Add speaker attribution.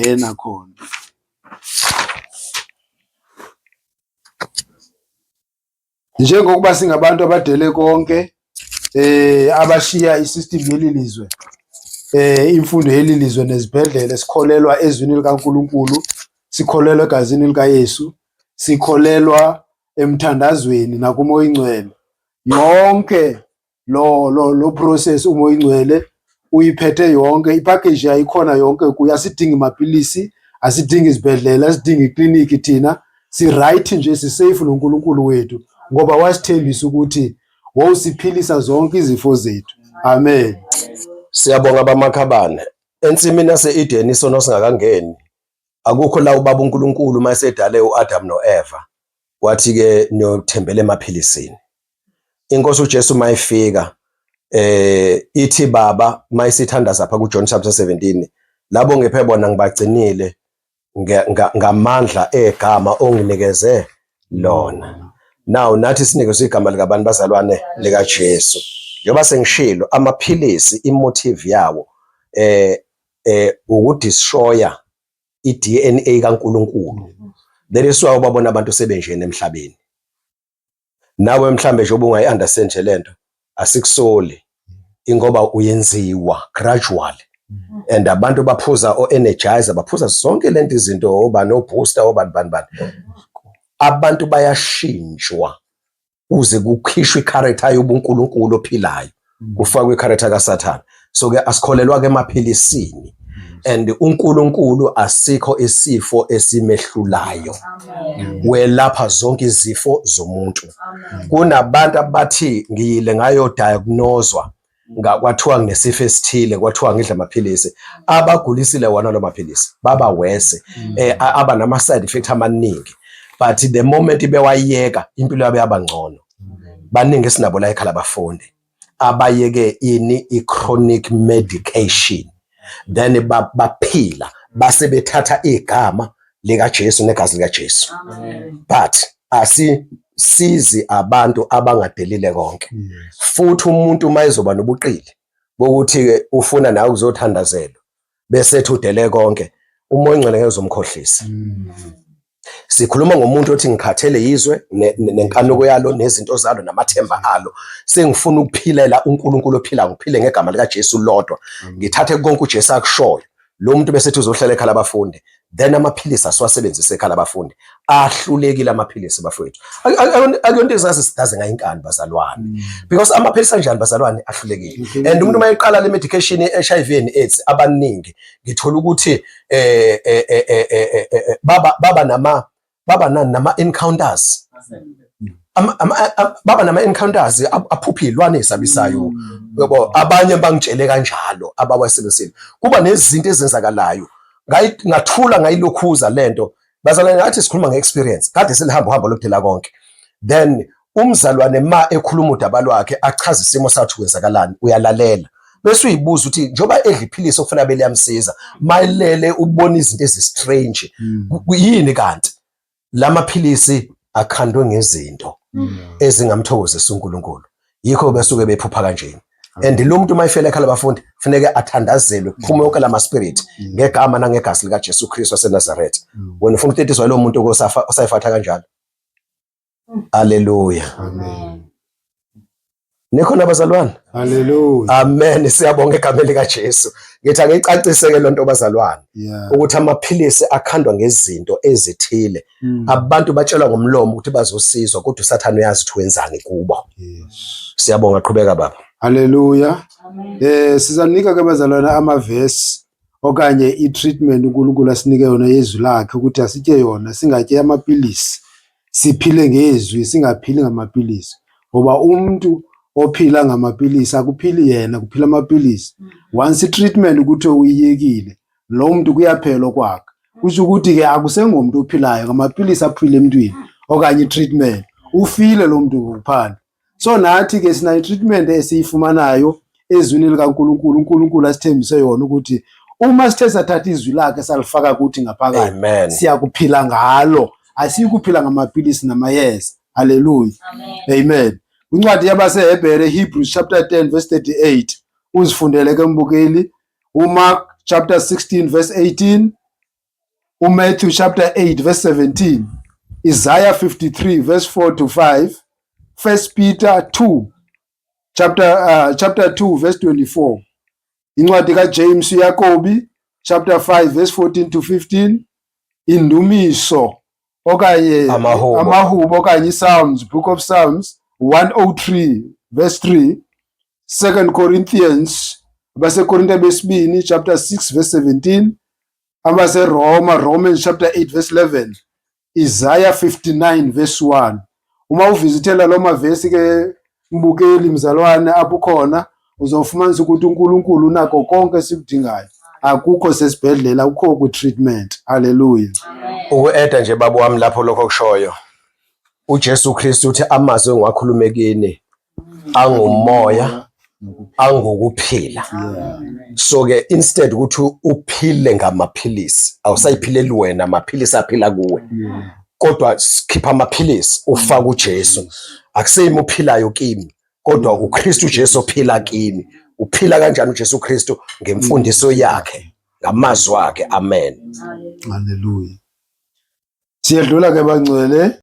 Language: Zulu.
Speaker 1: Yena khona. Njengokuba singabantu abadele konke abashiya isystem yeli lizwe, imfundo yeli lizwe nezibhedlele, sikholelwa ezwini likaNkulunkulu, sikholelwa egazini likaYesu, sikholelwa emthandazweni nakuMoya Oyingcwele. Yonke lo process uMoya Oyingcwele uyiphethe yonke, ipackage yayikhona yonke kuyo. Asidingi mapilisi, asidingi izibhedlela, asidingi ikliniki thina, si-right nje, sisafe noNkulunkulu wethu ngoba wasithembisa ukuthi wawusiphilisa zonke izifo zethu. Amen.
Speaker 2: Siyabonga bamakhabane. Ensimini yase-Eden isono singakangeni, akukho la ubaba uNkulunkulu uma esedale u-Adam no-Eva wathi-ke niyothembela emaphilisini. Inkosi uJesu mayifika ithi baba mayisithandaza pha kuJohn chapter 17, labo ngiphe bona ngibagcinile ngamandla egama onginikeze lona. Now nathi sinikezwe igama likabani bazalwane? LikaJesu. Njengoba sengishilo, amaphilisi imotive yawo ukudestroya i-DNA kaNkulunkulu. That is why ubabona abantu sebenjena emhlabeni. Nawe mhlambe njengoba ungayi-understand nje lento, asikusoli ingoba uyenziwa gradually and abantu baphuza o-energizer, baphuza zonke lento izinto, obani o-booster, obani bani bani, abantu bayashintshwa kuze kukhishwe i-character yobuNkulunkulu ophilayo, kufakwe i-character kaSathane. So ke asikholelwa ke emaphilisini and uNkulunkulu asikho isifo esimehlulayo, welapha zonke izifo zomuntu. Kunabantu abathi ngiyile ngayo diagnoswa, kwathiwa nginesifo esithile, kwathiwa ngidla amaphilisi, abagulisile wona lo maphilisi, baba worse, aba nama side effect amaningi, but the moment bewayeka impilo yabo yaba ngcono. Baningi esinabo la ekhala abafundi abayeke ini i-chronic medication, then baphila base bethatha igama likaJesu negazi likaJesu. But asisizi abantu abangadelile konke. Futhi umuntu uma ezoba nobuqili bokuthi-ke ufuna nawe ukuzothandazelwa bese ethi udele konke, uMoya Oyingcwele ngeke uzomkhohlisa. Sikhuluma ngomuntu othi ngikhathele yizwe nenkanuko yalo nezinto zalo namathemba alo, sengifuna ukuphilela uNkulunkulu ophilayo, ngiphile ngegama likaJesu lodwa, ngithathe konke uJesu akushoyo. Lo muntu bese ethi uzohlala ekhala abafundi, then amaphilisi asiwasebenzise ekhala abafundi. Ahlulekile amaphilisi bafowethu. Akuyonto ezazi sidaze ngayinkani bazalwane, because amaphilisi anjani bazalwane ahlulekile. And umuntu uma eqala le medication ye-HIV and AIDS, abaningi ngithola ukuthi baba nani nama encounters, baba nama encounters aphupha izilwane ezisabisayo yabo. Abanye bangitshele kanjalo abawasebenzisile, kuba nezinto ezenzakalayo. Ngathula ngayilokhuza lento bazalwane, ngathi sikhuluma nge-experience kade selihamba uhambo lokudela konke. Then umzalwane ma ekhuluma udaba lwakhe, achaze isimo sakhe, kwenzakalani, uyalalela bese uyibuza ukuthi njengoba edla iphilisi okufanele abe liyamsiza, mayilele ubona izinto ezi-strange, yini kanti? Lamaphilisi akhandwe ngezinto ezingamthokozisa uNkulunkulu, yikho besuke bephupha kanjena. And lo muntu uma efela ekhala abafundi, kufuneke athandazelwe kuphume yonke lama spirit ngegama nangegazi likaJesu Kristu waseNazaretha. Wena ufuna ukutetiswa lo muntu osayifatha kanjalo? Haleluya.
Speaker 1: Amen.
Speaker 2: Nikhona bazalwane?
Speaker 1: Haleluya.
Speaker 2: Amen. Siyabonga egameni likaJesu. Ngithi angicacise ke lonto bazalwane ukuthi amaphilisi akhandwa ngezinto ezithile. Abantu batshelwa ngomlomo ukuthi bazosizwa, kodwa uSathane uyazi ukuthi wenzani kubo. Siyabonga, qhubeka baba.
Speaker 1: Haleluya. Sizanika ke bazalwane amavesi okanye i-treatment uNkulunkulu asinike yona yezwi lakhe ukuthi asitye yona, singatye amapilisi, siphile ngezwi, singaphili ngamapilisi, ngoba umuntu ophila ngamapilisi akuphili yena, kuphila amapilisi. Once i-treatment ukuthi uyiyekile lo muntu, kuyaphela okwakhe. Kusho ukuthi ke akusengomuntu ophilayo ngamapilisi aphile emntwini okanye i-treatment, ufile lo muntu ngokuphandle. So nathi ke sinayo i-treatment esiyifumanayo ezwini likaNkulunkulu, uNkulunkulu asithembise yona ukuthi uma sithe sathatha izwi lakhe salifaka kuthi ngaphakathi, siyakuphila ngalo, asiyikuphila ngamapilisi namayeza. Haleluya, amen. Kwincwadi yabaseHebhere, Hebrews chapter 10 verse 38, uzifundele ke mbukeli, uMark chapter 16 verse 18. uMatthew chapter 8 verse 17, Isaiah 53 verse 4 to 5, 1 Peter 2 chapter 2 verse 24. Incwadi kaJames uYakobi chapter 5 verse 14 to 15, Indumiso okanye
Speaker 2: Amahubo.
Speaker 1: Amahubo okanye iPsalms, Book of Psalms 103 verse 3, 2 Corinthians, abaseKorinte besibini chapter 6 verse 17, abaseRoma, Romans chapter 8 verse 11, Isaiah 59 verse 1. Uma uvizithela lo mavesi ke, mbukeli, mzalwane, apho ukhona, uzofumanisa ukuthi uNkulunkulu unako konke esikudingayo. Akukho sesibhedlela, akukho kwi-treatment. Haleluya.
Speaker 2: Uku-eda nje, baba wami, lapho lokho kushoyo uJesu Kristu uthi amazwi engiwakhulume kini angumoya, angukuphila. So ke instead ukuthi uphile ngamaphilisi, awusayiphileli wena, amaphilisi aphila kuwe, kodwa sikhipha amaphilisi ufaka uJesu. Akuseyimi uphilayo kimi, kodwa uKristu Jesu ophila kimi. Uphila kanjani uJesu Kristu? Ngemfundiso yakhe, ngamazwi akhe. Amen.
Speaker 1: Haleluya. Siyedlula ke, bangcwele.